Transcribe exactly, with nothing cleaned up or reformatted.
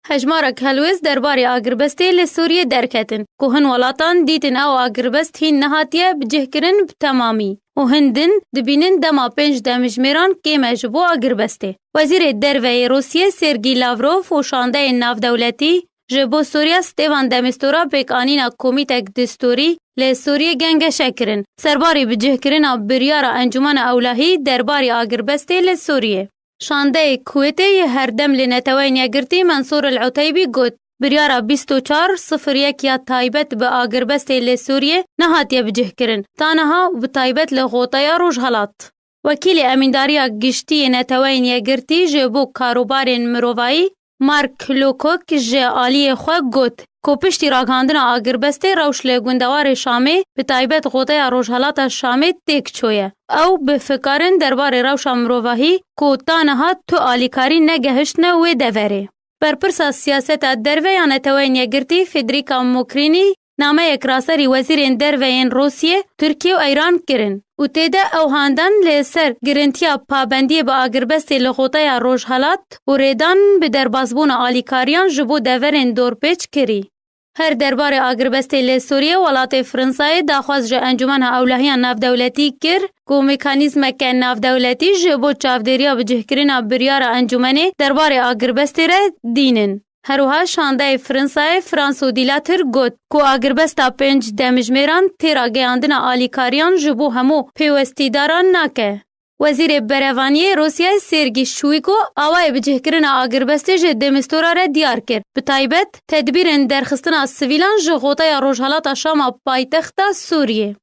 Hejmarek helwêst derbarê agirbestê li Sûriyê derketin, ku hin welatan dîtin ew agirbest hîn nehatiye bicihkirin bi temamî û hin din dibînin dema pênc demjimêran kêm e ji bo agirbestê. Wezîrê Derve yê Rûsiyê Sergî Lavrov û şandeyên navdewletî ji bo Sûriya stêvan demîstora pêkanîna komîtek distûrî li Sûriyê gengeşe kirin, serbarî bicihkirina biryara Encûmena Ewlehî derbarê agirbestê li Sûriyê. Şandeyê Kuwêtê yê herdem li Neteweyên Yekgirtî Mensûr El Uteybî got, biryara bîst û çar sifir yek ya taybet bi agirbestê li Sûriyê nehatiye bicihkirin, ta niha bi taybet li Xoteya Rojhelat. Wekîlê Emîndariya Giştî yê Neteweyên Yekgirtî ji bo Karobarên Mirovayî Mark Lowcock ji aliyê xwe got, ku piştî ragihandina agirbestê rewş li gundewarê Şamê, bi taybet Xoteya Rojhelata Şamê têk çûye. Ew bi fikarin derbarê rewşa mirovahî ku ta niha tu alîkarî negehiştine wê deverê. Berpirsa siyaseta derve ya Neteweyên Yekgirtî Federica Mogherini nameyek raserî wezîrên derve yên Rûsiyê, Tirkiye û Îran kirin û tê de ew handan li ser girintiya pabendiyê bi agirbestê li Xoteya Rojhelat û rêdan bi derbasbûna alîkariyan ji bo deverên dorpêç kirî. Her derbarê agirbestê li Sûriyê welatê Fransayê daxwaz ji Encûmena Ewlehiya Navdewletî kir ku mekanîzmeke navdewletî ji bo çavdêriya bicihkirina biryara encûmenê derbarê agirbestê re dînin. Her wiha şandeyê Fransayê François Dilatter got ku agirbesta pênc demjimêran tê rageyandina alîkariyan ji bo hemû pêwestîdaran nake. Wezîrê Berevaniyê Rûsiyayê Sergî Şuîko awayê bicihkirina agirbestê ji demîstora re diyar kir. Bi taybet, tedbîrên derxistina sivîlan ji Xoteya Rojhelata Şama paytexta Sûriyê.